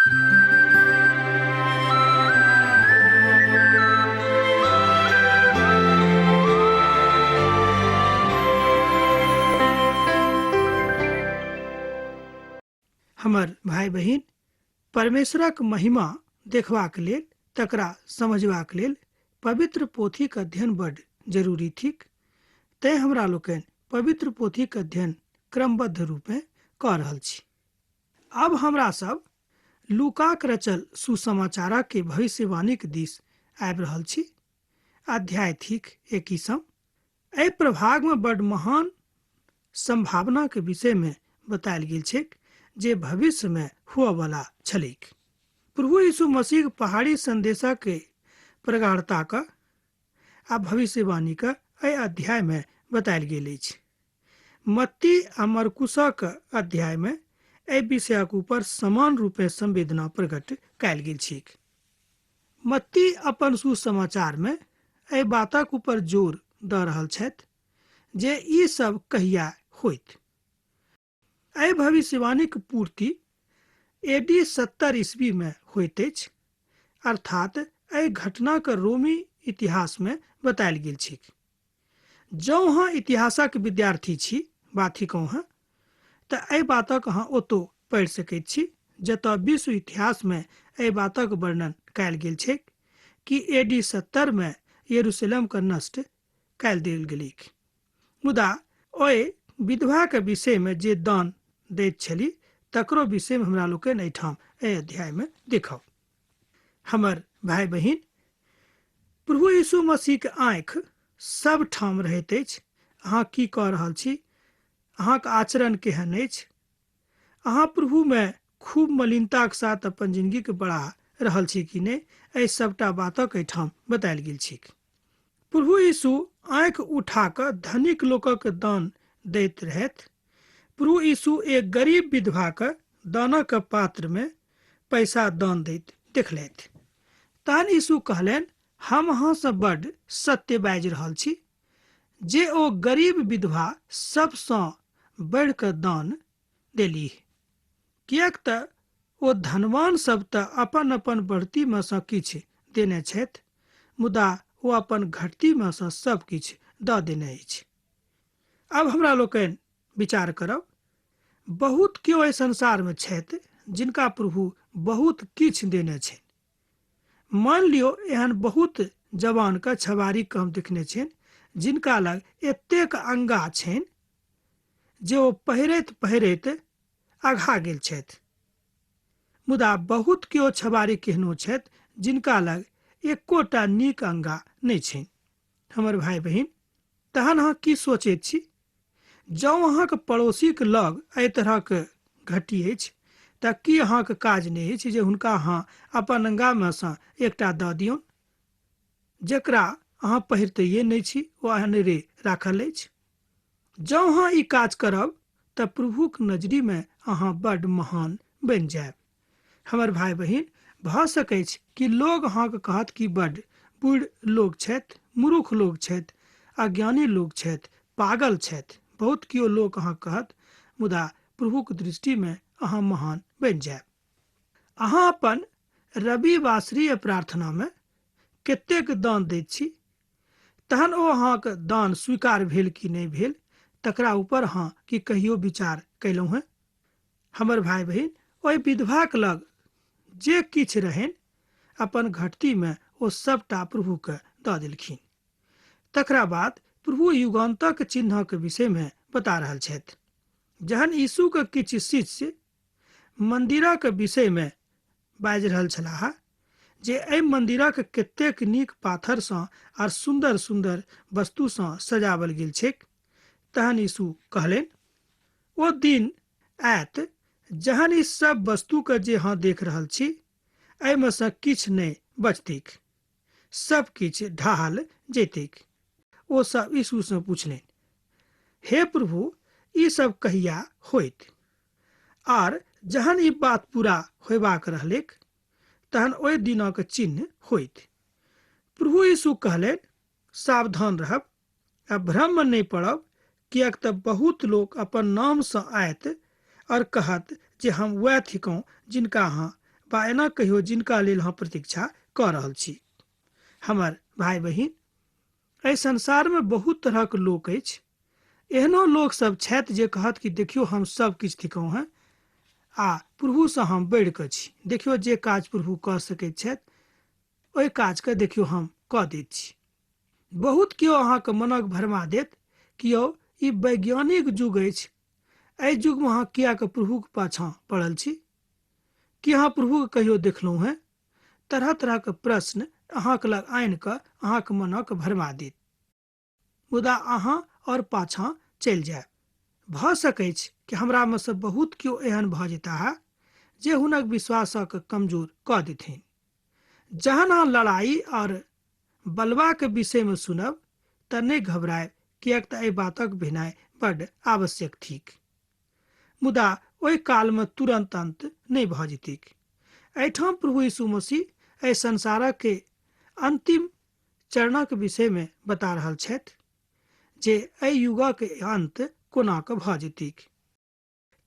हमर भाइ बहिन, परमेश्वरक महिमा देखबाक लेल, तकरा समझबाक लेल पवित्र पोथीक अध्ययन बड्ड जरूरी थिक। तेँ हमरा लोकनि पवित्र पोथीक अध्ययन क्रमबद्ध रूपेँ कऽ रहल छी। आब हमरा सब लूकाक रचल सुसमाचारक के भविष्यवाणीक दिस आबि रहल छी। अध्याय थिक 21। एहि प्रभागमे बड्ड महान सम्भावनाक विषयमे बतायल गेल छैक जे भविष्यमे हुअवला छलैक। प्रभु यीशु मसीह पहाड़ी संदेशक प्रगाढ़ताक आ भविष्यवाणीक एहि अध्यायमे बतायल गेल अछि। मत्ती आ मरकुसक अध्यायमे एहि विषयक ऊपर समान रूपेँ संवेदना प्रकट कयल गेल छैक। मत्ती अपन सुसमाचारमे एहि बातक ऊपर जोर दऽ रहल छथि जे ई सब कहिया होइत। एहि भविष्यवाणीक पूर्ति ए डी 70 ईस्वीमे होइत अछि, अर्थात एहि घटनाक रोमी इतिहासमे बतायल गेल छैक। जँ अहाँ इतिहासक विद्यार्थी छी वा थिकहुँ हँ तऽ एहि बातक अहाँ ओतौ पढ़ि सकैत छी जतऽ विश्व इतिहासमे एहि बातक वर्णन कयल गेल छैक कि ए डी 70 मे यरूशलेमके नष्ट कयल देल गेलैक। मुदा ओहि विधवाक विषयमे जे दान दैत छली तकरो विषयमे हमरा लोकनि एहिठाम एहि अध्यायमे देखब। हमर भाइ बहिन, प्रभु यीशु मसीहके आँखि सब ठाम रहैत अछि। अहाँ की कऽ रहल छी, अहाँके आचरण केहन अछि, अहाँ प्रभुमे खूब मलिनताक साथ अपन जिंदगीके बढ़ा रहल छी कि नहि, एहि सबटा बातक एहिठाम बतायल गेल छैक। प्रभु यीशु आँखि उठा कऽ धनिक लोकक दान दैत रहथि। प्रभु यीशु एक गरीब विधवाके दानक पात्रमे पैसा दान दैत देखलथि। तहन यीशु कहलनि, हम अहाँसँ बड्ड सत्य बाजि रहल छी जे ओ गरीब विधवा सबसँ बढ़ि कऽ दान देलीह, किएक तऽ ओ धनवान सब तऽ अपन अपन बढ़तीमे सँ किछु देने छथि, मुदा ओ अपन घटतीमे सँ सब किछु दऽ देने अछि। आब हमरा लोकनि विचार करब। बहुत केओ एहि संसारमे छथि जिनका प्रभु बहुत किछु देने छनि। मान लियौ एहन बहुत जवानके छबारीके हम देखने छियनि जिनका लग एतेक अंगा छनि जे ओ पहिरैत पहिरैत अघा गेल छथि। मुदा बहुत केओ छबारी केहनो छथि जिनका लग एकोटा नीक अंगा नहि छनि। हमर भाइ बहिन, तहन अहाँ की सोचैत छी? जँ अहाँके पड़ोसीके लग एहि तरहक घटी अछि तऽ की अहाँके काज नहि अछि जे हुनका अहाँ अपन अंगामे सँ एकटा दऽ दियौन, जकरा अहाँ पहिरतैये नहि छी, ओ अनेरे राखल अछि? जँ अहाँ ई काज करब तऽ प्रभुक नजरिमे अहाँ बड्ड महान बनि जायब। हमर भाइ बहिन, भऽ सकैछ कि लोग अहाँके कहत कि बड्ड बूढ़ लोग छथि, मूर्ख लोग छथि, अज्ञानी लोग छथि, पागल छथि, बहुत केओ लोक अहाँके कहत, मुदा प्रभुक दृष्टिमे अहाँ महान बनि जायब। अहाँ अपन रविवासरीय प्रार्थनामे कतेक दान दैत छी? तहन ओ अहाँक दान स्वीकार भेल कि नहि भेल तकरा ऊपर अहाँ की कहियो विचार कयलहुँ हेँ? हमर भाइ बहिन, ओहि विधवाक लग जे किछु रहनि अपन घटतीमे ओ सबटा प्रभुके दऽ देलखिन। तकरा बाद प्रभु युगान्तक चिन्हक विषयमे बता रहल छथि। जहन यीशुके किछु शिष्य मन्दिरक विषयमे बाजि रहल छलाह जे एहि मन्दिरक कतेक नीक पाथरसँ आर सुन्दर सुन्दर वस्तुसँ सजावल गेल छैक, तहन यीशु कहलनि, ओ दिन आयत जहन ई सब वस्तुके जे अहाँ देख रहल छी एहिमे सँ किछु नहि बचतैक, सब किछु ढाहल जैतैक। ओ सब यीशुसँ पुछलनि, हे प्रभु, ई सब कहिया होइत? आर जहन ई बात पूरा होयबाक रहलैक तहन ओहि दिनक चिन्ह होइत। प्रभु यीशु कहलनि, सावधान रहब आ भ्रममे नहि पड़ब, किएक तऽ बहुत लोक अपन नामसँ आयत और कहत जे हम वएह थिकहुँ जिनका अहाँ बा एना कहियो जिनका लेल अहाँ प्रतीक्षा कऽ रहल छी। हमर भाय बहिन, एहि संसारमे बहुत तरहक लोक अछि। एहनो लोक सब छथि जे कहत कि देखियौ हम सब किछु थिकहुँ हेँ आ प्रभुसँ हम बढ़ि कऽ छी, देखियौ जे काज प्रभु कऽ सकैत छथि ओहि काजके देखियौ हम कऽ दैत छी। बहुत केओ अहाँके मनक भरमा देत कि यौ ई वैज्ञानिक युग अछि, एहि युगमे अहाँ किएक प्रभुके पाछाँ पड़ल छी, की अहाँ प्रभुके कहियो देखलहुँ हेँ? तरह तरहके प्रश्न अहाँके लग आनि कऽ अहाँके मनक भरमा देत, मुदा अहाँ आओर पाछाँ चलि जायब। भऽ सकैछ कि हमरामे सँ बहुत केओ एहन भऽ जेताह जे हुनक विश्वासक कमजोर कऽ देथिन। जहन अहाँ लड़ाई आओर बलबाके विषयमे सुनब तऽ नहि घबरायब, किएक तऽ एहि बातक भेनाइ बड्ड आवश्यक थिक। मुदा ओहि कालमे तुरन्त अन्त नहि भऽ जेतैक। एहिठाम प्रभु यीशु मसीह एहि संसारक अन्तिम चरणक विषयमे बता रहल छथि जे एहि युगक अन्त कोना कऽ भऽ जेतैक।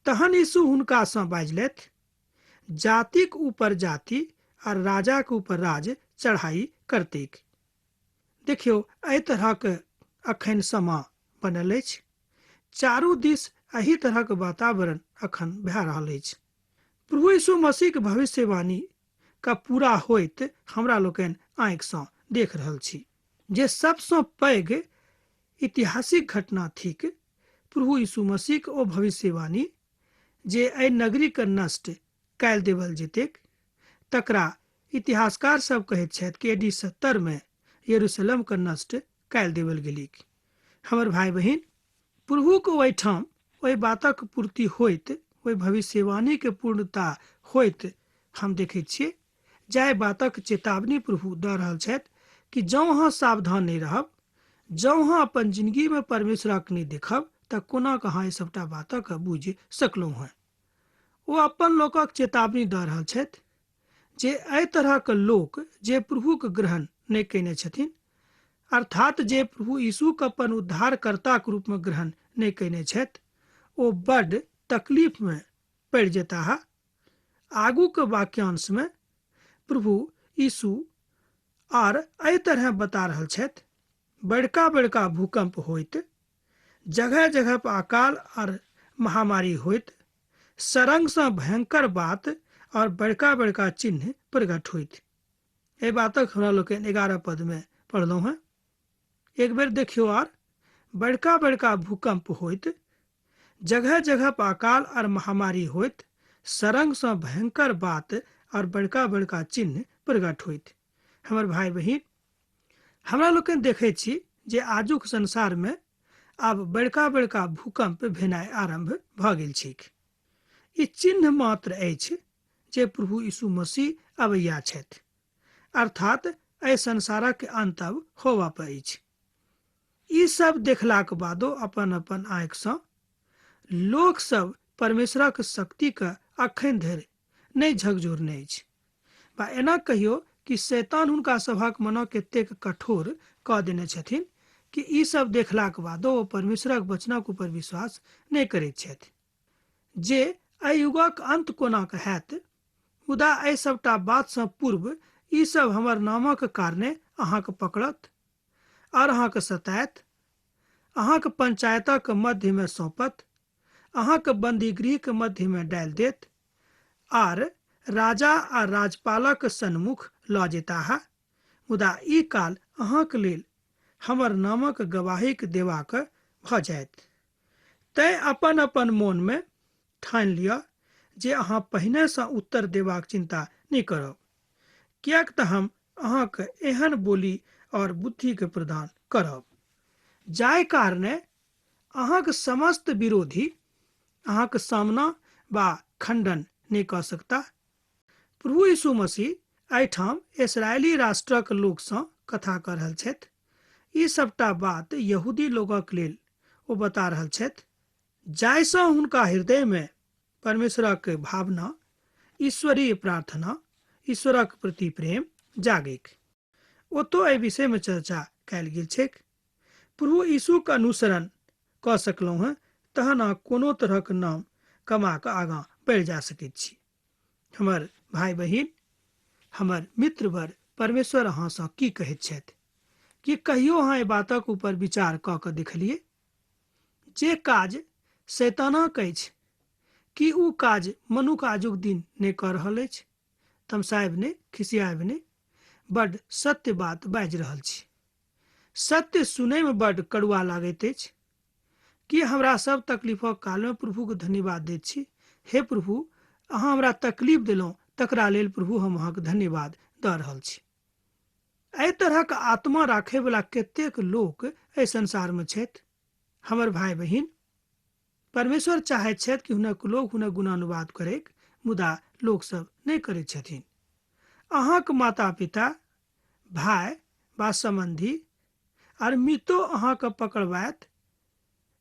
तहन यीशु हुनकासँ बाजलथि, जातिक ऊपर जाति आ राजाक ऊपर राज चढ़ाई करतैक। देखियौ एहि तरहक अखन समा बनल अछि, चारू दिस एहि तरहक वातावरण अखन भए रहल अछि। प्रभु यीशु मसीहक भविष्यवाणी का पूरा होइत हमरा लोकनि आँखिसँ देख रहल छी, जे सबसँ पैघ ऐतिहासिक घटना थिक प्रभु यीशु मसीहक ओ भविष्यवाणी जे एहि नगरीके नष्ट कयल देवल जेतैक, तकरा इतिहासकार सब कहैत छथि कि AD 70 में यरूशलेमके नष्ट कयल देवल गेलिक। हमर भाय बहिन, प्रभुके ओहिठाम ओहि बातक पूर्ति होइत, ओहि भविष्यवाणीके पूर्णता होइत हम देखैत छियै, जाहि बातक चेतावनी प्रभु दऽ रहल छथि कि जँ अहाँ सावधान नहि रहब, जँ अहाँ अपन जिंदगीमे परमेश्वरक नहि देखब, तऽ कोना कऽ अहाँ एहि सभटा बातक बुझि सकलहुँ हेँ। ओ अपन लोकक चेतावनी दऽ रहल छथि जे एहि तरहक लोक जे प्रभुके ग्रहण नहि कयने छथिन, अर्थात जे प्रभु यीशुके अपन उद्धारकर्ताके रूपमे ग्रहण नहि कयने छथि, ओ बड्ड तकलीफमे पड़ि जेताह। आगूके वाक्यांशमे प्रभु यीशु आर एहि तरह बता रहल छथि, बड़का बड़का भूकंप होइत, जगह जगह पर अकाल और महामारी होइत, सरंगसँ भयंकर बात और बड़का बड़का चिन्ह प्रकट होइत। एहि बातक हमरा लोकनि 11 पदमे पढ़लहुँ हेँ। एक बेर देखियौ, आर बड़का बड़का भूकंप होइत, जगह जगह पर अकाल और महामारी होइत, सरंगसँ भयंकर बात और बड़का बड़का चिन्ह प्रकट होइत। हमर भाय बहिन, हमरा लोकनि देखै छी जे आजुक संसारमे आब बड़का बड़का भूकंप भेनाइ आरम्भ भऽ गेल छैक। ई चिन्ह मात्र अछि जे प्रभु यीशु मसीह अबैया छथि, अर्थात एहि संसारक अंत अब होबऽ पर अछि। ई सब देखलाक बादो अपन अपन आँखिसँ लोक सब परमेश्वरक शक्तिके अखन धरि नहि झकझोरने अछि, बा एना कहियो कि शैतान हुनका सभक मनक एतेक कठोर कऽ देने छथिन कि ई सब देखलाक बादो ओ परमेश्वरक वचनक ऊपर विश्वास नहि करैत छथि जे एहि युगक अंत कोना कऽ हैत। मुदा एहि सबटा बातसँ पूर्व ई सब हमर नामक कारणे अहाँके पकड़त और अहाँके सतायत, अहाँके पंचायतक मध्यमे सौंपत, अहाँके बंदीगृहके मध्यमे डालि देत आर राजा आ राजपालक सन्मुख लऽ जेताह। मुदा ई काल अहाँके लेल हमर नामक गवाहीक देबाक भऽ जायत। तैं अपन अपन मोनमे ठानि लिअ जे अहाँ पहिनेसँ उत्तर देबाक चिंता नहि करब, किएक तऽ हम अहाँके एहन बोली और बुद्धिके प्रदान करब जाहि कारणे अहाँके समस्त विरोधी अहाँके सामना बा खंडन नहि कऽ सकता। प्रभु यीशु मसीह एहिठाम इसराइली राष्ट्रक लोकसँ कथा कऽ रहल छथि। ई सबटा बात यहूदी लोकक लेल ओ बता रहल छथि, जाहिसँ हुनका हृदयमे परमेश्वरक भावना, ईश्वरीय प्रार्थना, ईश्वरक प्रति प्रेम जागैक। ओतौ एहि विषयमे चर्चा कयल गेल छैक। प्रभु यीशुक अनुसरण कऽ सकलहुँ हेँ तहन अहाँ कोनो तरहक नाम कमा कऽ आगाँ बढ़ि जा सकैत छी। हमर भाय बहिन, हमर मित्रवर, परमेश्वर अहाँसँ की कहैत छथि? कि कहियो अहाँ एहि बातक ऊपर विचार कऽ कऽ देखलियै? जे काज शैतानक अछि, की ओ काज मनुख आजुक दिन नहि कऽ रहल अछि? तमसायब नहि, खिसियायब नहि, बड्ड सत्य बात बाजि रहल छी। सत्य सुनयमे बड्ड कड़ुआ लागैत अछि। की हमरा सब तकलीफक कालमे प्रभुके धन्यवाद दैत छी? हे प्रभु, अहाँ हमरा तकलीफ देलहुँ, तकरा लेल प्रभु हम अहाँके धन्यवाद दऽ रहल छी। एहि तरहक आत्मा राखयवला कतेक लोक एहि संसारमे छथि। हमर भाय बहिन, परमेश्वर चाहैत छथि कि हुनक लोक हुनक गुणानुवाद करैक, मुदा लोकसभ नहि करैत छथिन। अहाँक माता पिता, भाय वा सम्बन्धी आर मितो अहाँके पकड़वायत,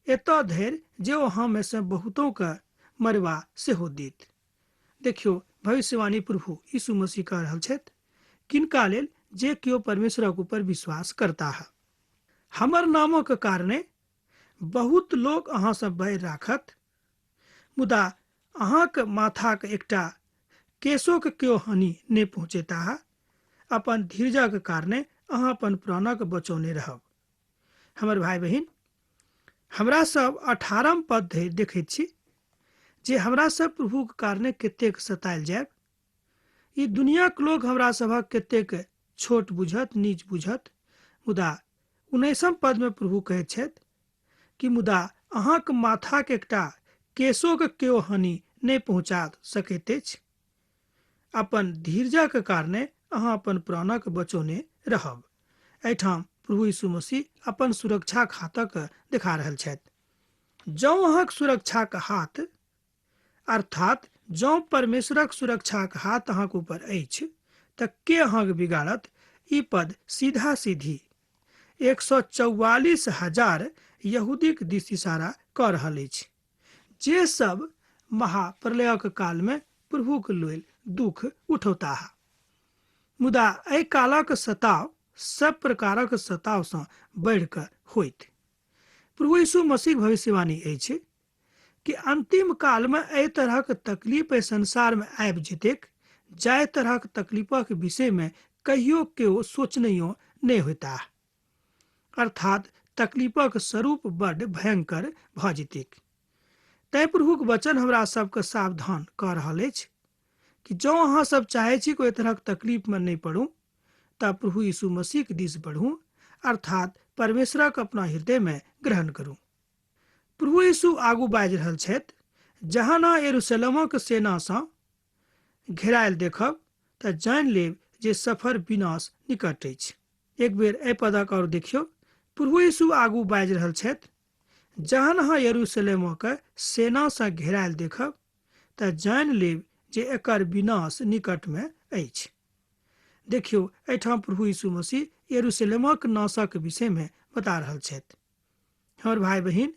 एतऽ धरि जे ओ अहाँमे सँ बहुतोके मरवा सेहो देत। देखियौ, भविष्यवाणी प्रभु यीशु मसीह कह रहल छथि, किनका लेल? जे केओ परमेश्वरक ऊपर विश्वास करताह। हमर नामक कारणे बहुत लोक अहाँसँ बैर राखत, मुदा अहाँक माथाक एकटा केशोक केओ हानि नहि पहुँचेताह। अपन धीरजक कारणे अहाँ अपन प्राणक बचौने रहब। हमर भाय बहिन, हमरा सब 18 पद धरि देखैत छी जे हमरा सब प्रभुक कारणे कतेक सतायल जायब। ई दुनियाक लोक हमरा सभक कतेक छोट बुझत, नीच बुझत। मुदा 19 पदमे प्रभु कहैत छथि कि मुदा अहाँक माथाक एकटा केशोक केओ हानि नहि पहुँचा सकैत अछि। अपन धीरजक कारणे अहाँ अपन प्राणक बचौने रहब। एहिठाम प्रभु यीशु मसीह अपन सुरक्षाक हाथक देखा रहल छथि। जँ अहाँक सुरक्षाक हाथ, अर्थात जँ परमेश्वरक सुरक्षाक हाथ अहाँक ऊपर अछि, तऽ के अहाँक बिगाड़त? ई पद सीधा सीधी 144,000 यहूदीक दिस इशारा कऽ रहल अछि, जे सब महाप्रलयक कालमे प्रभुक लेल दुख उठौताह। मुदा एहि कालक सताव सब प्रकारक सतावसँ बढ़ि कऽ होइत। प्रभु यीशु मसीह भविष्यवाणी अछि कि अंतिम कालमे एहि तरहक तकलीफ एहि संसारमे आबि जेतैक, जाहि तरहक तकलीफक विषयमे कहियो केओ सोचनैयो नहि होयताह। अर्थात तकलीफक स्वरूप बड्ड भयंकर भऽ जेतैक। तैं प्रभुक वचन हमरा सबके सावधान कऽ रहल अछि कि जँ अहाँ सब चाहै छी कोइ तरहक तकलीफमे नहि पड़ू, तऽ प्रभु यीशु मसीहक दिस बढ़ू, अर्थात परमेश्वरक अपना हृदयमे ग्रहण करू। प्रभु यीशु आगू बाजि रहल छथि, जहाँ न यरूशलेमक सेनासँ घेरायल देखब तऽ जानि लेब जे सफर विनाश निकट अछि। एक बेर एहि पदक और देखियौ। प्रभु यीशु आगू बाजि रहल छथि, जहन अहाँ यरूशलेमक सेनासँ घेरायल देखब तऽ जानि लेब जे एकर विनाश निकटमे अछि। देखियौ, एहिठाम प्रभु यीशु मसीह यरूशलेमक नाशक विषयमे बता रहल छथि। हमर भाय बहिन,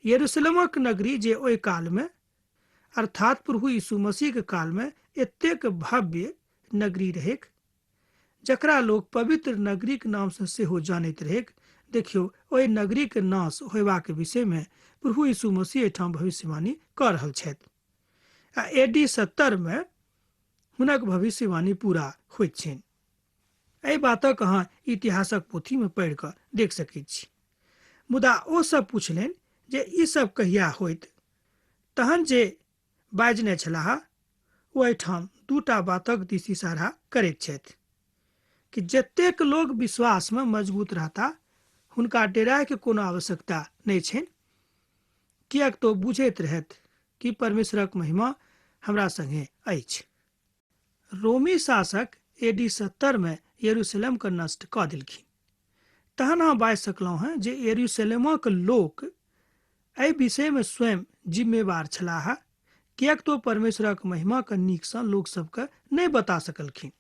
यरूशलेमक नगरी जे ओहि कालमे, अर्थात प्रभु यीशु मसीहके कालमे एतेक भव्य नगरी रहैक, जकरा लोक पवित्र नगरीक नामसँ सेहो जानैत रहैक, देखियौ ओहि नगरीक नाश होयबाक विषयमे प्रभु यीशु मसीह एहिठाम भविष्यवाणी कऽ रहल छथि। आ AD 70 मे हुनक भविष्यवाणी पूरा होइत छनि। एहि बातक अहाँ इतिहासक पोथीमे पढ़ि कऽ देख सकैत छी। मुदा ओ सब पुछलनि जे ई सब कहिया होइत? तहन जे बाजने छलाह ओ एहिठाम दूटा बातक दिस इशारा करैत छथि कि जतेक लोक विश्वासमे मजबूत रहता हुनका डेरायके कोनो आवश्यकता नहि छनि, किएक तऽ ओ बुझैत रहथि कि परमेश्वरक महिमा हमरा संगे अछि। रोमी शासक AD 70 मे यरूशलेमके नष्ट कऽ देलखिन। तहन अहाँ बाजि सकलहुँ हेँ जे यरूशलेमक लोक एहि विषयमे स्वयं जिम्मेवार छलाह, किएक तऽ ओ परमेश्वरक महिमाके नीकसँ लोक सबके नहि बता सकलखिन।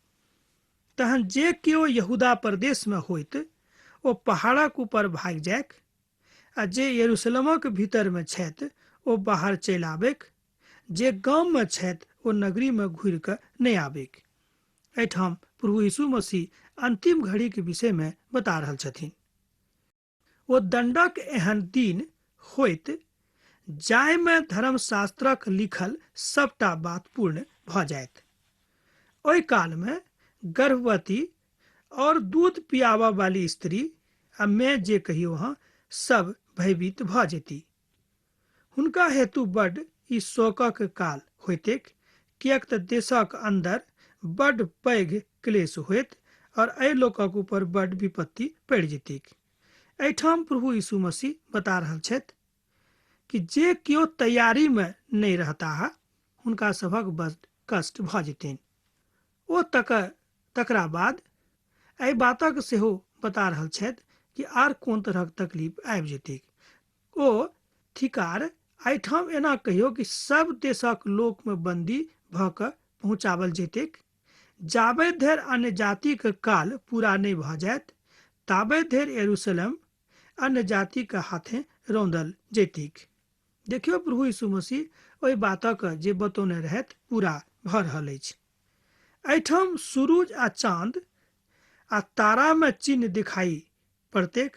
तहन जे केओ यहूदा प्रदेशमे होइत ओ पहाड़क ऊपर भागि जाइक, आ जे यरूशलेमक भीतरमे छथि ओ बाहर चलि आबैक, जे गाममे छथि ओ नगरीमे घुरि कऽ नहि आबैक। एहिठाम प्रभु यीशु मसीह अंतिम घड़ीके विषयमे बता रहल छथिन। ओ दण्डक एहन दिन होइत जाहिमे धर्मशास्त्रक लिखल सबटा बात पूर्ण भऽ जायत। ओहि कालमे गर्भवती और दूध पियाबऽ वाली स्त्री आ मैं जे कहियो अहाँ सब भयभीत भऽ जेती। हुनका हेतु बड्ड ई शोकक काल होइतैक, किएक तऽ देशक अन्दर बड्ड पैघ क्लेश होयत और एहि लोकक ऊपर बड्ड विपत्ति पड़ि जेतैक। एहिठाम प्रभु यीशु मसीह बता रहल छथि कि जे केओ तैयारीमे नहि रहताह हुनका सभक बड्ड कष्ट भऽ जेतनि। ओ तकर तकरा बाद एहि बातक सेहो बता रहल छथि कि आर कोन तरहक तकलीफ आबि जेतैक। ओ थिकार एहिठाम एना कहियो कि सब देशक लोकमे बन्दी भऽ कऽ पहुँचावल जेतैक। जाबे धरि अन्य जातिक काल पूरा नहि भऽ जायत ताबे धरि यरूशलेम अन्य जातिक हाथे रौंदल जेतैक। देखियौ प्रभु यीशु मसीह ओहि बातक जे बतौने रहथि पूरा भऽ रहल अछि। एहिठाम सुरुज आ चाँद आ तारामे चिन्ह दिखाई पड़तैक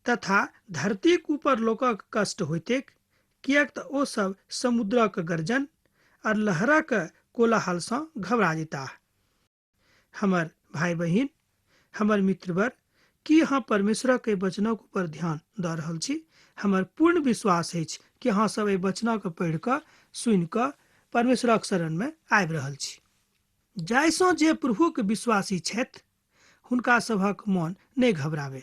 तथा धरतीक ऊपर लोकक कष्ट होइतैक, किएक तऽ ओ सब समुद्रक गर्जन आ लहरक कोलाहलसँ घबरा जेताह। हमर भाय बहिन, हमर मित्रवर, की अहाँ परमेश्वरक एहि वचनक ऊपर ध्यान दऽ रहल छी? हमर पूर्ण विश्वास अछि कि अहाँ सब एहि वचनक पढ़ि कऽ सुनि कऽ परमेश्वरक शरणमे आबि रहल छी। जाहिसँ जे प्रभुक विश्वासी छथि हुनका सभक मन नहि घबराबनि।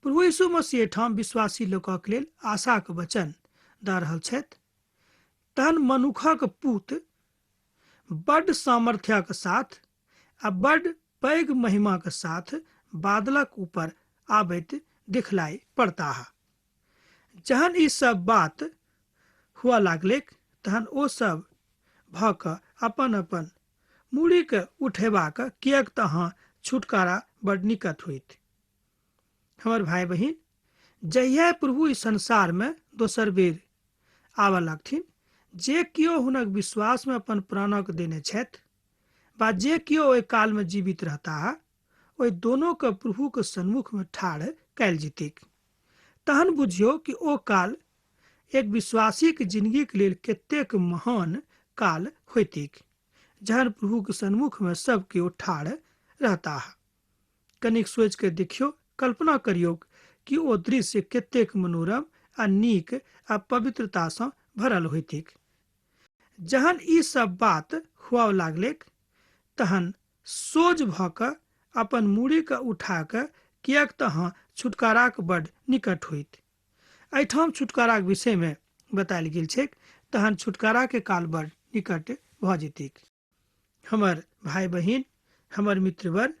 प्रभु यीशु मसीह एहिठाम विश्वासी लोकक लेल आशाक वचन दऽ रहल छथि। तहन मनुखक पूत बड्ड सामर्थ्यक साथ आ बड्ड पैघ महिमाक साथ बादलक ऊपर आबैत दिखलाई पड़ताह। जहन ई सब बात हुअ लागलैक तहन ओ सब भऽ कऽ अपन अपन मूड़ीके उठेबाक, किएक तऽ अहाँ छुटकारा बड्ड निकट होइत। हमर भाय बहिन, जहिया प्रभु ई संसारमे दोसर बेर आबऽ लगथिन, जे केओ हुनक विश्वासमे अपन प्राणक देने छथि वा जे केओ ओहि कालमे जीवित रहताह, ओहि दोनोके प्रभुके सन्मुखमे ठाढ़ कयल जेतैक। तहन बुझियौ कि ओ काल एक विश्वासीक जिंदगीक लेल कतेक महान काल होइतैक, जहन प्रभुक सन्मुखमे सब केओ ठाढ़ रहताह। कनिक सोचि कऽ देखियौ, कल्पना करियौ कि ओ दृश्य कतेक मनोरम आ नीक आ पवित्रतासँ भरल होइतैक। जहन ई सब बात हुअ लागलैक तहन सोझ भऽ कऽ अपन मूड़ीकेँ उठा कऽ, किएक तऽ अहाँ छुटकाराक बड्ड निकट होइत। एहिठाम छुटकाराक विषयमे बतायल गेल छैक, तहन छुटकाराके काल बड्ड निकट भऽ जेतैक। हमर भाय बहिन, हमर मित्रवर,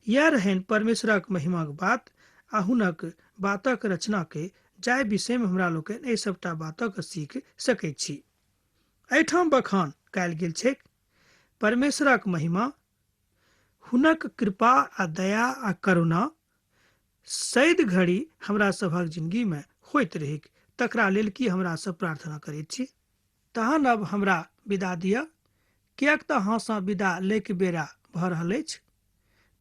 इएह रहनि परमेश्वरक महिमाक बात आ हुनक बातक रचनाके, जाहि विषयमे हमरा लोकनि एहि सभटा बातक सीख सकैत छी। एहिठाम बखान कयल गेल छैक परमेश्वरक महिमा, हुनक कृपा आ दया आ करुणा सैद घड़ी हमरा सभक जिंदगीमे होइत रहैक, तकरा लेल की हमरा सब प्रार्थना करैत छी? तहन अब हमरा विदा दिअ, किएक तऽ अहाँसँ विदा लैके बेरा भऽ रहल अछि।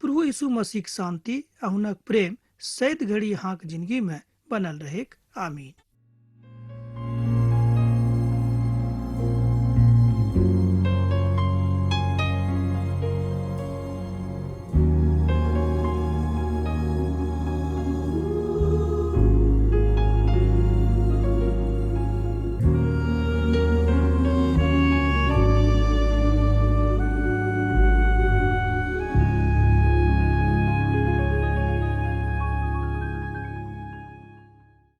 प्रभु यीशु मसीहक शान्ति आ हुनक प्रेम सैद घड़ी अहाँक जिंदगीमे बनल रहैक। आमीन।